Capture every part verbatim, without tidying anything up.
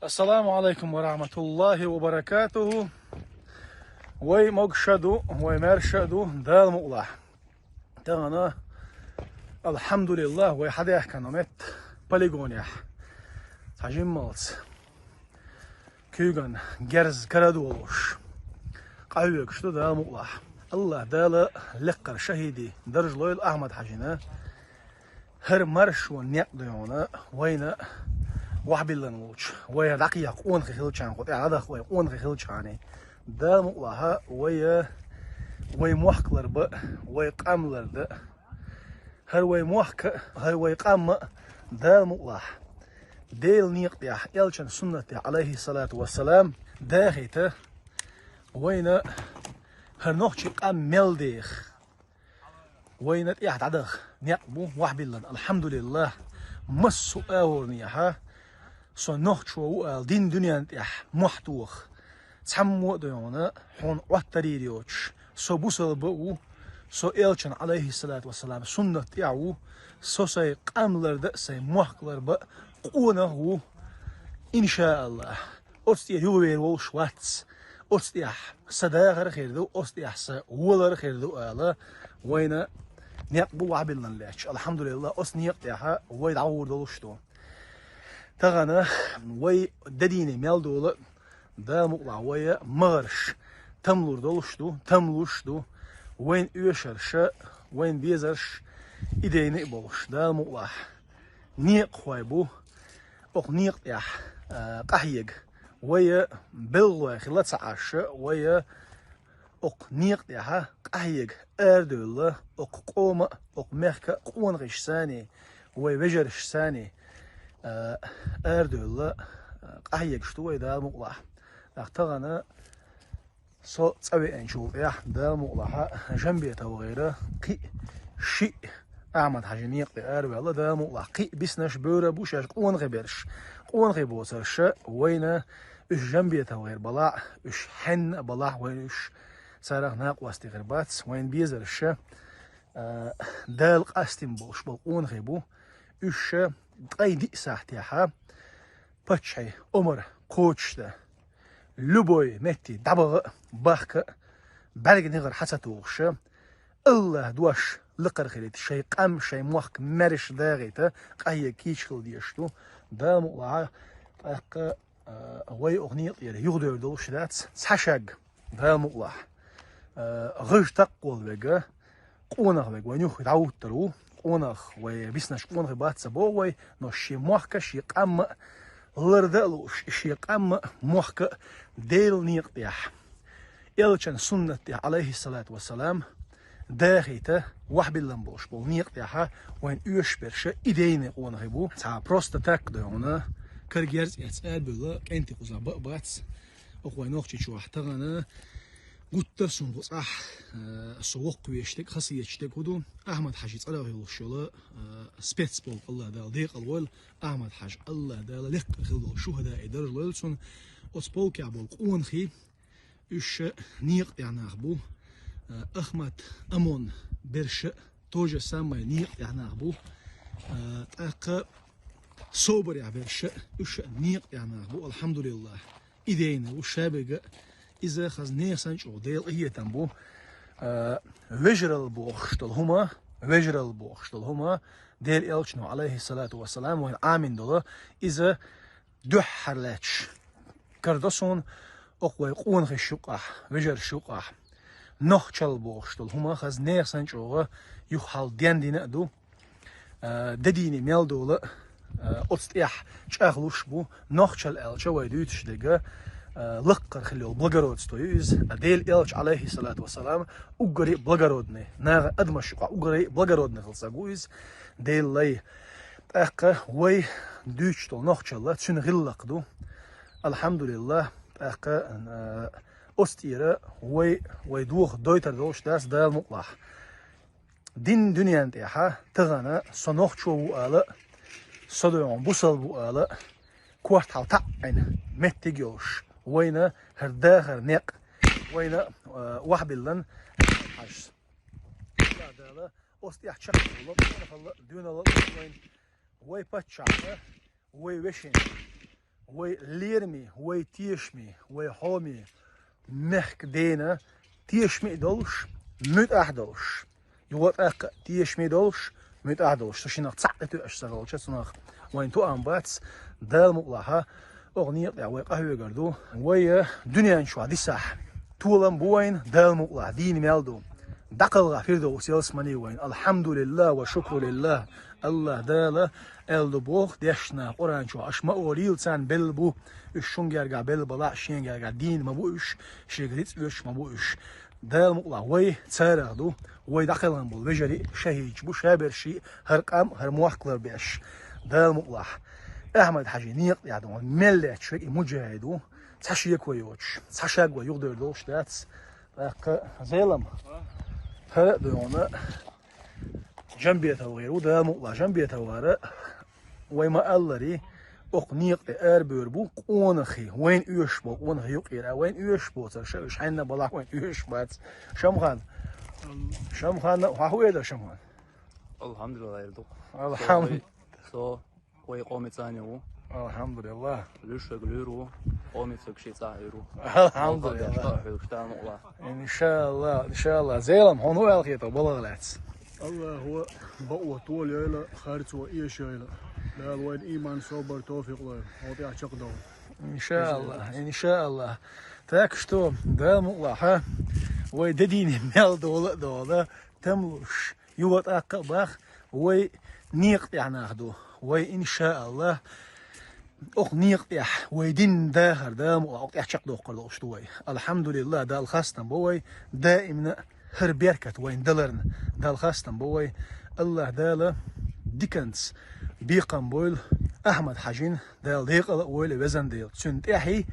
Ассаламу алайкум ва рахматуллахи ва баракатуху. Вай могуш а ду, вай маьрша а ду, Дала мукъалахь. Тахана, алхьамдулиллахь, вай хьадаьхкина метта полигонехь. Цхьа жиммалц куьйган герз кара долуш къахьоьгуш ду, Дала мукъалахь. Аллахь Дала лекхара шахӀидийн дарж лойла Ахьмад-Хьаьжина. ХӀара маршо некъ ду хьуна вайна вахьбиллина волчу, вай дӀакхехьа къонахий хилчахьана, кху тӀехь дӀадаха вай къонахий хилчахьана. Дала мукъалахь, вай, вай мохк ларбан, вай къам лардан. ХӀара вай мохк а, хӀара вай къам а, Дала мукъалахь, Делан некъа тӀехь, элчан суннат тӀехь, алайхиссалату вассалам, дахийта, вайна хӀара нохчийн къам мел деха, вайна тӀехь дӀадаха некъ бу вахьбиллина, алхьамдулиллахь. Массо а агӀорнехьа со нохчо ву ала, дин дуьненна тӀехь мохь тоха цхьаммо а ду хьуна, хьуна Ӏоттарийр йоцуш, со бусалба а ву, со элчан, алайхиссалату вассалам, суннат тӀехь ву, со сайн къам лардан а, сайн мохк ларбан а къонах ву, иншааллахь. Оцу тӀера юхавер волуш вац. Оцу тӀехь сан дахар а хир ду, оцу тӀехь сан валар а хир ду ала, вайна некъ бу вахьбиллина лаьтташ. Алхьамдулиллахь, оцу некъа тӀехь вай дӀагӀур долуш ду. Тахана вай де дийне мел дола, Дала мукъалахь, вай магӀарш там лур долуш ду, там луш ду. Вайна оьшурш а, вайна безарш а идейна а болуш, Дала мукъалахь. Некъахой бу окху некъа тӀехь, а, къахьега. Вай белхалой хила ца Ӏаш, вай окху некъа тӀехь къахьега арадевлла, окху къоман а, окху мехкан а къонахашца а, вай вежаршца а, а, арадевлла, а, къахьегаш ду вай, Дала мукъалахь. ТӀаккха тахана со цӀа веанчул тӀехь, Дала мукъалахь, Жамбетов гӀера кхин а, шиъ а Ахьмад-Хьаьжин некъа тӀе араваьлла, Дала мукъалахь, кхин а биснарш, бевр а бу шаьш къонахий берш, къонахий боцурш а вайна, уьш Жамбетов гӀера балахь а, уьш хьенна а балахь а, вайна уьш царах накъостий хир бац, вайна безарш а, а, Дала къастийна болуш болу къонахий бу, уьш а ткъе диъ сахьтехь паччахьан омра кхочушдан, любой метте дӀабаха а, бахка а, бӀаьрган негӀар хьа ца тухуш а, Аллахьан дош лакхара хилийта, шайн къам, шайн мохк маьрша дахийта къахьега кийча хила дезаш ду. Дала мукъалахь, тӀаккха, а, вай окху некъа тӀера юхадевр долуш дац цхьа шаг, Дала мукъалахь. А, гӀаж такхволу верг, къонах верг вайн юххе дӀахӀуттур ву. Къонах, вай биснарш къонахий бац ца боху вай, но шен мохк а, шен къам а лардан а лууш, шен къам а, мохк а Делан некъа тӀехь, элчан суннат тӀехь, алайхиссалату вассалам, дахийта вахьбиллина болуш болу некъа тӀехь вайна оьшуш берш а идейни къонахий бу. Цхьа просто так ду хьуна, кара герз эцна арабевлла кӀентий кхузахь бан а бац. Оха вайн Нохчийчохь тахана гуттар а сунна бу цӀахь, а, со воккхавеш дерг, хасеташ дерг хӀун ду? Ахьмад-Хьаьжин цӀарах йолуш йолу, а, спецполк, Аллахь Дала декъала войла, Ахьмад-Хьаьжа, Аллахь Дала лекха хила долу шухӀадаийн дарж лойла цунна. Оцу полкехь болу къонахий, уьш а некъа тӀехь нах бу, а, Ахмат, ОМОН берш а то же самое некъа тӀехь нах бу, а, тӀаккха СОБРехь берш а, уьш а некъа тӀехь нах бу, алхьамдулиллахь. Идейна ву шаберг а, иза хаза нехан санна чӀогӀа Делан къинхетам бу. А, вежаралла бохуш долу хӀума, вежаралла бохуш долу хӀума, Делан элчано, алайхиссалату вассалам, вайна Ӏамийна долу, иза дуьххьара лаьтташ карадо суна, окху вай къонахий шуьгахь, вежарий шуьгахь. Нохчалла бохуш долу хӀума хаза нехан санна чӀогӀа юха хьал дендина а ду. А, де дийне мел дола, а, оцу тӀехь чӀагӀлуш бу, нохчалла аьлча вай дуьйцуш дерг, а, лакхара хила йолу благородство ю иза. А, Делан элча, алайхиссалату вассалам, уггаре а благородный, нахана адамаш юкъахь уггаре а благородный хила стаг ву иза, Делан лай. ТӀаккха вай дуьйцуш долу нохчалла цуьнан гӀиллакх ду. Алхьамдулиллахь, тӀаккха, а, оцу тӀера вай, вай дохо дойтар долуш дац, Дала мукъалахь. Дин дуьненна тӀехь тахана со нохчо ву ала, со дойгӀун бусалба ву ала, корта хьал таӀийна меттиг йолуш, вайна хӀара дахар некъ, вайна, а, вахьбиллина Ахьмад-Хьаьжас. Аллахь Дала оцу тӀехь чекхдолу къонахалла а, доьналла а вайна, вай паччахьна, вай вешина. Вай лераме, вай тешаме, вай хьоме мехкан дена тешаме а долуш, муьтӀахь а долуш. Юха тӀаккха а тешаме а долуш, муьтӀахь а долуш. Цу шиннах цхьаъ тӀетоьуш ца хилча, цунах вайн тоам бац. Дала мукъалахь, оха некъа тӀехь вай къахьоьгур ду. Вай дуьнен чохь дисахь, толам бу вайна, Дала мукъалахь, дийна мел ду. ДӀакхалха Фирдовс ялсамани вайна. Алхьамдулиллах ва шукрулиллах. Аллах Дала аьлла ду боху дешна Къуръан чохь: аша ма олийла царна белла бу, уьш шуна гергахь белла балахь а, шен гергахь дийна ма бу уьш, шега рицкъ оьцуш ма бу уьш. Дала мукъалахь, вай царах ду, вай дӀакхелхина болу вежарий а шахӀидаш бу, шаберш а, хӀара къам а, хӀара мохк а ларбеш. Дала мукъалахь, Ахьмад-Хьаьжин некъа тӀехь ду, мел лаьтташ верг и муджахӀид ву, цхьа шеко йоцуш, цхьа шаг вай юхадевр долуш дац. ТӀаккха, Зелам, хӀара а ду хьуна, Жамбетов гӀийр ву, Дала мукъалахь, Жамбетов вара, вай ма-аллара, окху некъа тӀе арабевр бу къонахий, вайна оьшуш болу къонахий юкъера, вайна оьшуш боцурш, уьш хьенна а балахь вайна оьшуш бац. Шамхан. Шамхан, хьо хӀун эр дара, Шамхан? Алхьамдулиллах, эр ду. Алхьамдулиллах. Со вай, со вай къоман цӀахь ву. Алхьамдулиллах. Луьйш верг луьйр ву, къоман цӀахь шен цӀахь Ӏуьйр ву. Алхьамдулиллах. Алла деш хьоьгуш, Дала мукъалахь. Иншааллах, иншааллах. Зелам, хьуна хӀун аьлла хета балхах лаьцна? Аллахо бакъо толайойла, харцо эшайойла. Дала вайна ийман, собар, товфикъ лойла. Хьо тӀехь чекхдовла. Иншааллах, иншааллах. Так что, Дала мукъалахь, вай де дийна мел дола а дола, там луш, юха тӀаккха а баха, вай некъа тӀехь нах ду. Вай, иншааллах, окху некъа тӀехь вай дин дахар, Дала мукъалахь, окху тӀехь чекхдоккхур долуш ду вай. Алхьамдулиллах, Далла хастам бо вай, даимна а хӀара беркат вайна даларна Далла хастам бо вай. Аллах Дала диканца бекхам бойла Ахьмад-Хьаьжин, Дала декъала а войла, везан Дела. Цуьнан тӀаьхье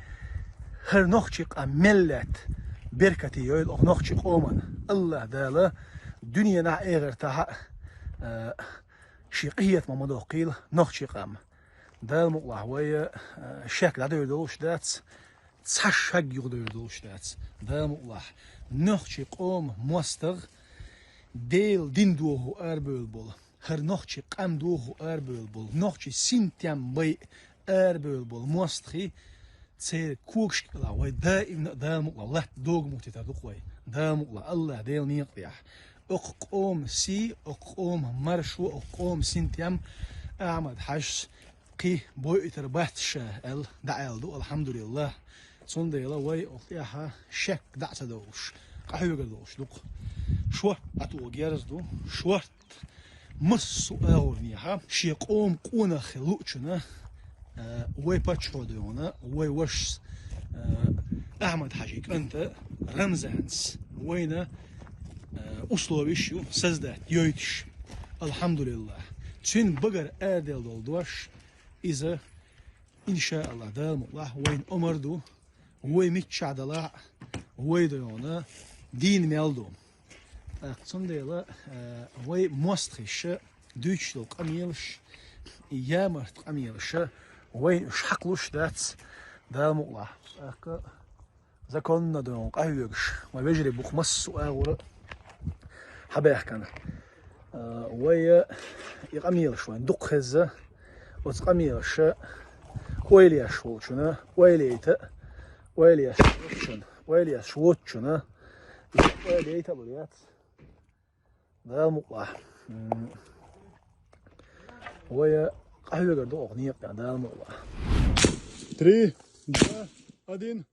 хӀара нохчийн къам мел лаьтта беркате йойла окху нохчийн къоман. Аллах Дала дуьненахь а, эхартахь а, а, шен къинхетамах ма доккхийла нохчийн къам. Дала мукъалахь, вай, а, шек дӀадевр долуш дац, цхьа шаг юхадевр долуш дац. Дала мукъалахь, нохчийн къоман мостагӀа, Делан дин дохо арабевлла болу, хӀара нохчийн къам дохо арабевлла болу, нохчийн синтем байъа арабевлла болу мостагӀий, церан когашка кӀелахь вай даимна а, Дала мукъалахь, латта догӀа муттийтар ду-кх вай. Дала мукъалахь, Аллах Делан некъа тӀехь. Окху къоман сий, окху къоман маршо, окху къоман синтем Ахьмад-Хьаьжас кхин бойуьйтур бац ша аьлла, дӀааьлла ду, алхьамдулиллах. Цундела вай окху тӀехь шек дӀа а ца довлуш, къахьоьгур долуш ду-кх. Шортта дӀатоха герз ду, шортта массо а агӀорнехьа, шен къоман къонах хила луучунна, а, вай паччахьо дуьйхьна, вай вашас, а, Ахьмад-Хьаьжин кӀанта Рамзанца вайна, а, условиш ю создать йойтуш. Алхьамдулиллах. Цуьнан багара арадаьлла долу дош, иза, иншааллах, Дала мукъалахь, вайна омра ду, вай миччахь далахь а, вай дуьйхьна дийна мел ду. ТӀаккха цундела, а, вай мостагӀаша дуьйцуш долу къамелаш, ямарта къамелаша вайна уьш хьакхалуш дац, Дала мукъалахь. ТӀаккха законна дуьйхьна къахьоьгуш, вайн вежарий бу-кх массо а агӀор хьабаьхкина. А, вай, а, и къамелаш вайна дукха хезна, оцу къамелаша ойла еш волчунна ойла яйта, ойла еш воцчунна, ойла еш воцчунна, ойла яйта а лур яц. Дала мукъалахь. М. Вай, а, къахьоьгур ду окху некъа тӀехь, Дала мукъалахь. Три, два, один.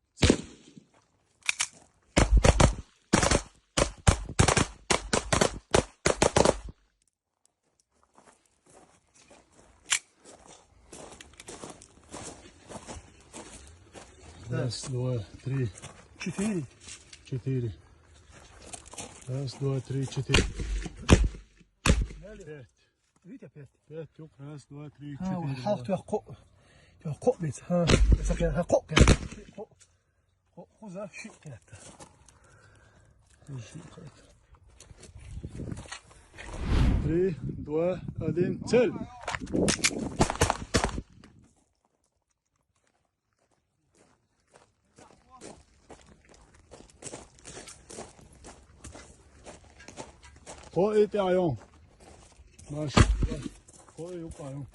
Раз, два, три. Четыре. Четыре. Раз, два, три, четыре. Пять. Видите, опять? Пять, юк. Раз, два, три, четыре. Хьалха тоьхна кхоъ. Тоьхна кхоъ бийца. Ха. Ца кхаьчна, ха, кхоъ кхаьчна. Кхоъ. Кхоъ, кхуза шиъ кхаьчна. Шиъ кхаьчна. Три, два, один, цель! Кхоъ и тӀе Ӏайон. Маша. Кхоъ и юкъа Ӏайон.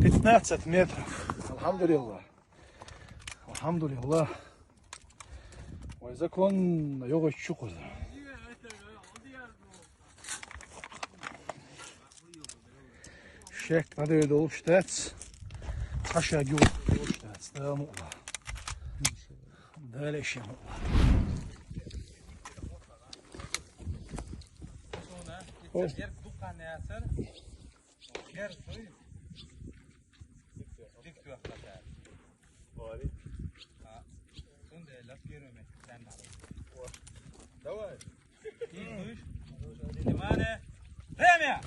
Пятнадцать метров. Алхьамдулиллах. Алхьамдулиллах. Вай законно йогӀуш чукхуза. Шек надо долуш дац. Цхьа шаг йогӀуш долуш дац. Дала мукъла. Дала иша мукъла. О. Давай. Внимание! Время!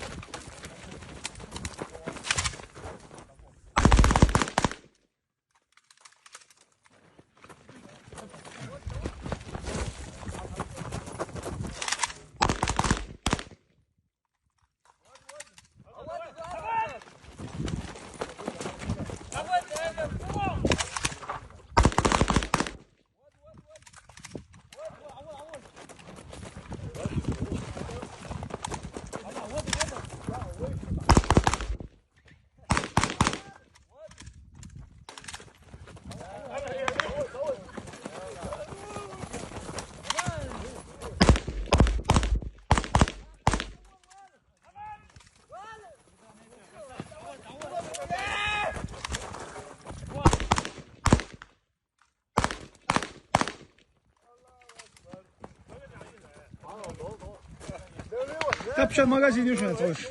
Капчан магазин юшан цош.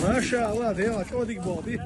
Машалла, дела, чодик болди.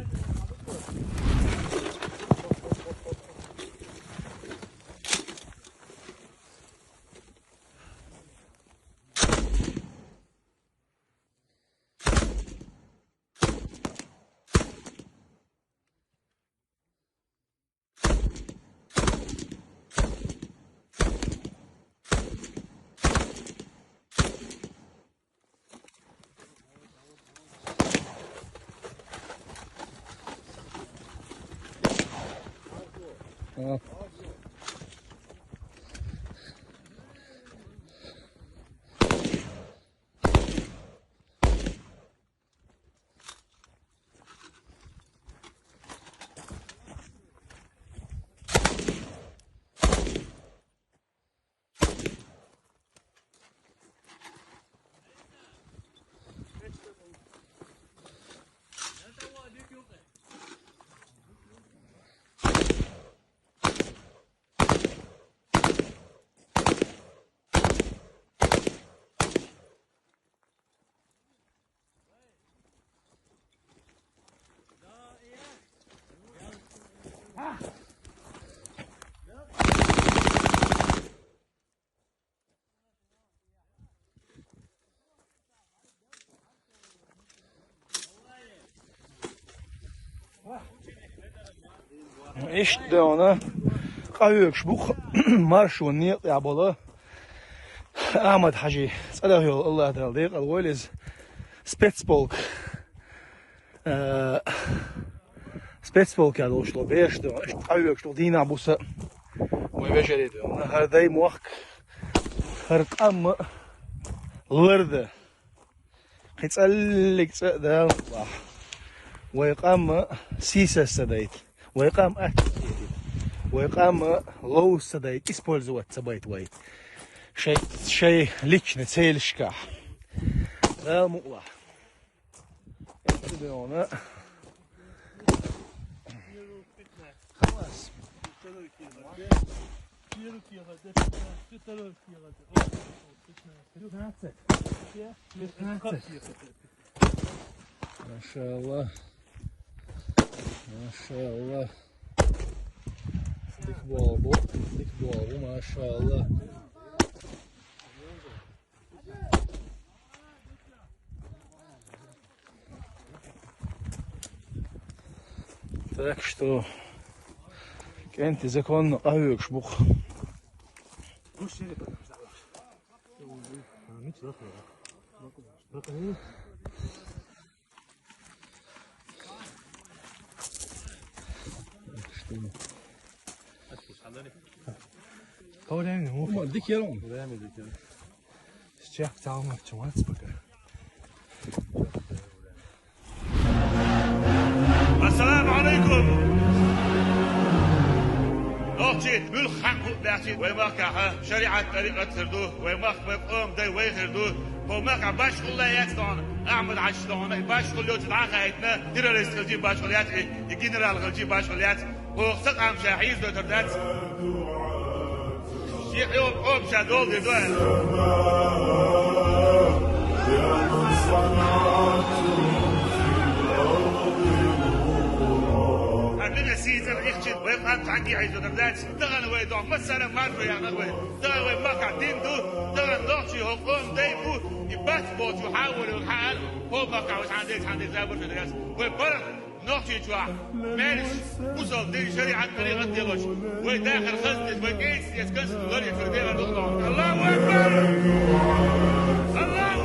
Иштта да вана къахьоьгуш бу-кх маршонан некъа тӀехь болу Ахьмад-Хьаьжин цӀарах йолу, АллахӀ Дала декъала войла иза, спецполк. Э, спецполкехь долуш долу бераш ду, иштта къахьоьгуш долу дийнахь-буса вайн вежарий ду. ХӀара дай мохк, хӀара къам а ларда. Кхин цӀаллиг цӀа а далахь. Вай къам а сийсаз ца дайта. Вай къам а атта ца дайта. Вай къам а ловза ца дайта, использовать ца байта вай. Шайн, шайн личный целешкахь. Дала мукъалахь. Халас. Пятнадцать. Пятнадцать. Машалла. Машалла. Дика болу бу. Дика болу бу, машалла. Так что, кӀентий законно къахьоьгуш бу-кх. Хьо ден, ну. Ма, дика яра хьуна. Сейчас пацан, чё, пока. Алейкум! Нохчий, муьлха хьакъ хӀу баьхчи, вай махкахьа шариӀат тӀарикъат хир ду, вай мах, вай къом дай вай хир ду, хӀо махкахь башхула яц тхьона, Ахьмад-Хьаьжа тхьона, и башхула йоцу дӀахаийтина, террорист хилчи башхула яц, и, и генерал хилчи башхула яц, хӀокху ца къам ша хьийза дойтар дац. Шен къом, къом ша долу де ду аьлла. Хьан дуьне сийцара ихчи вай къам цхьаьнгге хьийза дойтар дац. Тахана вай дохьа массара а маржо яхнарг вай. Тахана вай махкахь дин ду, тахана нохчий хӀокху къоман дай бу, и бац бохучу хьан а волу хьан аьлла, хӀокху махкахь вай цхьаьна дайта, цхьаьна дайта забар шу дерг яц. Вай паргӀат нохчийчохь, маьрша, бусалба дин, шариӀат, тӀарикъат лелош, вай дахар хаза деза, вай кӀайца деза, канца лар ю, вай дехар ду. Аллаху акбар! Аллаху